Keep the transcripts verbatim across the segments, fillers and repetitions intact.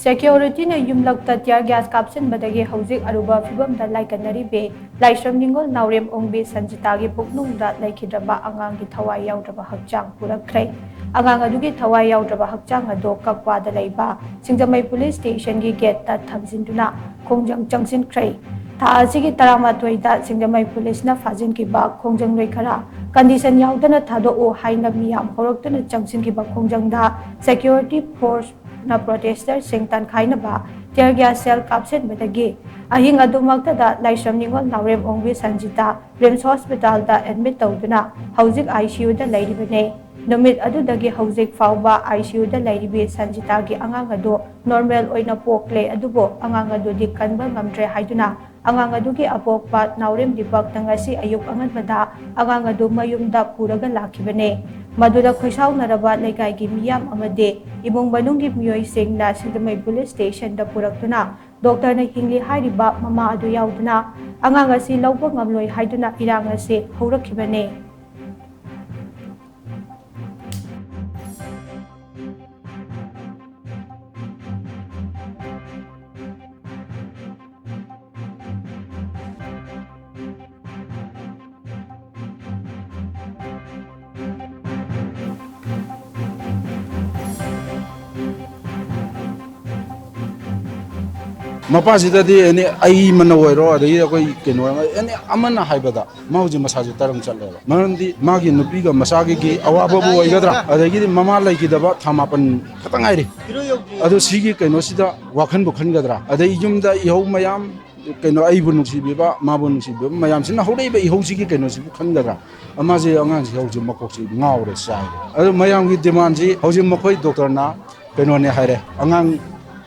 ꯁꯦꯀ꯭ꯌꯨꯔꯤꯇꯤꯅ ꯌꯨꯝꯂꯛꯇ tear gas ꯀꯥꯞꯁꯤꯟꯕꯗꯒꯤ ꯍꯧꯖꯤꯛ ꯑꯔꯨꯕ ꯐꯤꯚꯝꯗ ꯂꯥꯏꯀꯠꯅꯔꯤꯕꯤ ꯂꯥꯏꯁ꯭ꯔꯝ ꯅꯤꯉꯣꯜ ꯅꯥꯎꯔꯦꯝ ꯑꯣꯡꯕꯤ ꯁꯟꯖꯤꯇꯥꯒꯤ ꯄꯨꯛꯅꯨꯡꯗ ꯂꯩꯈꯤꯗ꯭ꯔꯕ ꯑꯉꯥꯡꯒꯤ ꯊꯋꯥꯏ ꯌꯥꯎꯗ꯭ꯔꯕ ꯍꯛꯆꯥꯡ ꯄꯨꯔꯛꯈ꯭ꯔꯦ꯫ ꯑꯉꯥꯡ ꯑꯗꯨꯒꯤ ꯊꯋꯥꯏ ꯌꯥꯎꯗ꯭ꯔꯕ ꯍꯛꯆꯥꯡ ꯑꯗꯨ ꯀꯛꯋꯥꯗ ꯂꯩꯕ ꯁꯤꯡꯖꯃꯩ ꯄꯨꯂꯤꯁ ꯁ꯭ꯇꯦꯁꯟꯒꯤ ꯒꯦꯠꯇ ꯊꯝꯖꯤꯟꯗꯨꯅ ꯈꯣꯡꯖꯪ ꯆꯪꯁꯤꯟꯈ꯭ꯔꯦ꯫ ꯊꯥ ꯑꯁꯤꯒꯤ ꯇꯔꯥꯃꯥꯊꯣꯏꯗ ꯁꯤꯡꯖꯃꯩ ꯄꯨꯂꯤꯁꯅ ꯐꯥꯖꯤꯟꯈꯤꯕ ꯈꯣꯡꯖꯪꯂꯣꯏ ꯈꯔ condition ꯌꯥꯎꯗꯅ ꯊꯥꯗꯣꯛꯎ ꯍꯥꯏꯅ ꯃꯤꯌꯥꯝ ꯍꯧꯔꯛꯇꯨꯅ ꯆꯪꯁꯤꯟꯈꯤꯕ ꯈꯣꯡꯖꯪꯗ security force ꯅ protester ꯁꯤꯡ ꯇꯥꯟꯈꯥꯏꯅꯕ tear gas shell ꯀꯥꯞꯁꯤꯟꯕꯗꯒꯤ ꯑꯍꯤꯡ ꯑꯗꯨꯃꯛꯇꯗ ꯂꯥꯏꯁ꯭ꯔꯝ ꯅꯤꯉꯣꯜ ꯅꯥꯎꯔꯦꯝ ꯑꯣꯡꯕꯤ ꯁꯟꯖꯤꯇꯥ RIMS hospital ꯗ admit ꯇꯧꯗꯨꯅ ꯍꯧꯖꯤꯛ ICU ꯗ ꯂꯩꯔꯤꯕꯅꯦ꯫ ꯅꯨꯃꯤꯠ ꯑꯗꯨꯗꯒꯤ ꯍꯧꯖꯤꯛ ꯐꯥꯎꯕ ICU ꯗ ꯂꯩꯔꯤꯕꯤ ꯁꯟꯖꯤꯇꯥꯒꯤ ꯑꯉꯥꯡ ꯑꯗꯨ normal ꯑꯣꯏꯅ ꯄꯣꯛꯂꯦ, ꯑꯗꯨꯕꯨ ꯑꯉꯥꯡ ꯑꯗꯨꯗꯤ ꯀꯟꯕ ꯉꯝꯗ꯭ꯔꯦ ꯍꯥꯏꯗꯨꯅ ꯑꯉꯥꯡ ꯑꯗꯨꯒꯤ ꯑꯄꯣꯛꯄ ꯅꯥꯎꯔꯦꯝ ꯗꯤꯄꯛꯅ ꯉꯁꯤ ꯑꯌꯨꯛ ꯑꯉꯟꯕꯗ ꯑꯉꯥꯡ ꯑꯗꯨ ꯃꯌꯨꯝꯗ ꯄꯨꯔꯒ ꯂꯥꯛꯈꯤꯕꯅꯦ꯫ ꯃꯗꯨꯗ ꯈꯣꯏꯁꯥꯎꯅꯔꯕ ꯂꯩꯀꯥꯏꯒꯤ ꯃꯤꯌꯥꯝ ꯑꯃꯗꯤ ꯏꯃꯨꯡ ꯃꯅꯨꯡꯒꯤ ꯃꯤꯑꯣꯏꯁꯤꯡꯅ ꯁꯤꯡꯖꯃꯩ ꯄꯨꯂꯤꯁ ꯁ꯭ꯇꯦꯁꯟꯗ ꯄꯨꯔꯛꯇꯨꯅ ꯗꯣꯛꯇꯔꯅ ꯍꯤꯡꯂꯤ ꯍꯥꯏꯔꯤꯕ ꯃꯃꯥ ꯑꯗꯨ ꯌꯥꯎꯗꯨꯅ ꯑꯉꯥꯡ ꯑꯁꯤ ꯂꯧꯕ ꯉꯝꯂꯣꯏ ꯍꯥꯏꯗꯨꯅ ꯏꯔꯥꯡ ꯑꯁꯤ ꯍꯧꯔꯛꯈꯤꯕꯅꯦ꯫ ꯃꯄꯥꯁꯤꯗꯗꯤ ꯑꯦꯅꯤ ꯑꯩꯃꯅ ꯑꯣꯏꯔꯣ, ꯑꯗꯒꯤ ꯑꯩꯈꯣꯏ ꯀꯩꯅꯣ ꯑꯦꯅꯤ ꯑꯃꯅ ꯍꯥꯏꯕꯗ ꯃꯥ ꯍꯧꯖꯤꯛ ꯃꯁꯥꯁꯦ ꯇꯔꯪ ꯆꯠꯂꯦꯕ꯫ ꯃꯔꯝꯗꯤ ꯃꯥꯒꯤ ꯅꯨꯄꯤꯒ ꯃꯆꯥꯒꯤ ꯑꯋꯥꯕꯕꯨ ꯑꯣꯏꯒꯗ꯭ꯔꯥ, ꯑꯗꯒꯤꯗꯤ ꯃꯃꯥ ꯂꯩꯈꯤꯗꯕ ꯊꯥ ꯃꯥꯄꯟ ꯈꯛꯇ ꯉꯥꯏꯔꯤ꯫ ꯑꯗꯣ ꯁꯤꯒꯤ ꯀꯩꯅꯣꯁꯤꯗ ꯋꯥꯈꯟꯕꯨ ꯈꯟꯒꯗ꯭ꯔꯥ? ꯑꯗꯩ ꯌꯨꯝꯗ ꯏꯍꯧ ꯃꯌꯥꯝ, ꯀꯩꯅꯣ, ꯑꯩꯕꯨ ꯅꯨꯡꯁꯤꯕꯤꯕ, ꯃꯥꯕꯨ ꯅꯨꯡꯁꯤꯕꯤꯕ ꯃꯌꯥꯝꯁꯤꯅ ꯍꯧꯔꯛꯏꯕ ꯏꯍꯧꯁꯤꯒꯤ ꯀꯩꯅꯣꯁꯤꯕꯨ ꯈꯟꯒꯗ꯭ꯔꯥ? ꯃꯥꯁꯦ, ꯑꯉꯥꯡꯁꯤ ꯍꯧꯖꯤꯛ ꯃꯀꯣꯛꯁꯤ ꯉꯥꯎꯔꯦ, ꯆꯥꯏꯔꯦ꯫ ꯑꯗꯣ ꯃꯌꯥꯝꯒꯤ demandꯁꯤ ꯍꯧꯖꯤꯛ ꯃꯈꯣꯏ ꯗꯣꯛꯇꯔꯅ ꯀꯩꯅꯣꯅꯦ ꯍꯥꯏꯔꯦ, ꯑꯉꯥꯡ,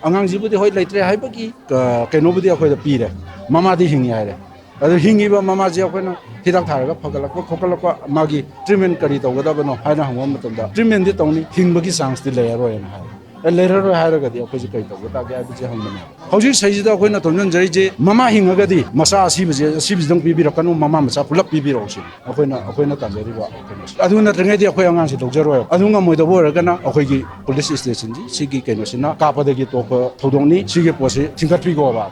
ꯑꯉꯥꯡꯁꯤꯕꯨꯗꯤ ꯍꯣꯏ ꯂꯩꯇ꯭ꯔꯦ ꯍꯥꯏꯕꯒꯤ, ꯑ, ꯀꯩꯅꯣꯕꯨꯗꯤ ꯑꯩꯈꯣꯏꯗ ꯄꯤꯔꯦ, ꯃꯃꯥꯗꯤ ꯍꯤꯡꯉꯤ ꯍꯥꯏꯔꯦ꯫ ꯑꯗꯨ ꯍꯤꯡꯉꯤꯕ ꯃꯃꯥꯁꯦ ꯑꯩꯈꯣꯏꯅ ꯍꯤꯗꯥꯛ ꯊꯥꯔꯒ ꯐꯒꯠꯂꯛꯄ ꯈꯣꯠꯀꯠꯂꯛꯄ, ꯃꯥꯒꯤ treatment ꯀꯔꯤ ꯇꯧꯒꯗꯕꯅꯣ ꯍꯥꯏꯅ ꯍꯪꯕ ꯃꯇꯝꯗ, treatmentꯗꯤ ꯇꯧꯅꯤ, ꯍꯤꯡꯕꯒꯤ chanceꯇꯤ ꯂꯩꯔꯔꯣꯏꯅ ꯍꯥꯏ꯫ ꯑꯦ, ꯂꯩꯔꯔꯣꯏ ꯍꯥꯏꯔꯒꯗꯤ ꯑꯩꯈꯣꯏꯁꯦ ꯀꯔꯤ ꯇꯧꯕ ꯇꯥꯒꯦ ꯍꯥꯏꯕꯁꯦ ꯍꯪꯕꯅꯦ꯫ ꯍꯧꯖꯤꯛ ꯁꯤꯗꯩꯁꯤꯗ ꯑꯩꯈꯣꯏꯅ ꯇꯧꯖꯅꯖꯔꯤꯁꯦ, ꯃꯃꯥ ꯍꯤꯡꯉꯒꯗꯤ ꯃꯆꯥ ꯑꯁꯤꯕꯁꯦ, ꯑꯁꯤꯕꯁꯤꯗꯪ ꯄꯤꯕꯤꯔꯛꯀꯅꯨ, ꯃꯃꯥ ꯃꯆꯥ ꯄꯨꯂꯞ ꯄꯤꯕꯤꯔꯛꯎ ꯁꯤꯅꯤ ꯑꯩꯈꯣꯏꯅ, ꯑꯩꯈꯣꯏꯅ ꯇꯥꯟꯖꯔꯤꯕ ꯀꯩꯅꯣꯁꯦ꯫ ꯑꯗꯨ ꯅꯠꯇ꯭ꯔꯤꯉꯩꯗꯤ ꯑꯩꯈꯣꯏ ꯑꯉꯥꯡꯁꯦ ꯂꯧꯖꯔꯣꯏ꯫ ꯑꯗꯨ ꯉꯝꯃꯣꯏꯗꯧꯕ ꯑꯣꯏꯔꯒꯅ ꯑꯩꯈꯣꯏꯒꯤ ꯄꯨꯂꯤꯁ ꯁ꯭ꯇꯦꯁꯟꯁꯤ, ꯁꯤꯒꯤ ꯀꯩꯅꯣꯁꯤꯅ ꯀꯥꯞꯄꯗꯒꯤ ꯇꯣꯛꯄ ꯊꯧꯗꯣꯛꯅꯤ꯫ ꯁꯤꯒꯤ ꯄꯣꯠꯁꯤ ꯊꯤꯡꯒꯠꯄꯤꯈꯣꯕ꯫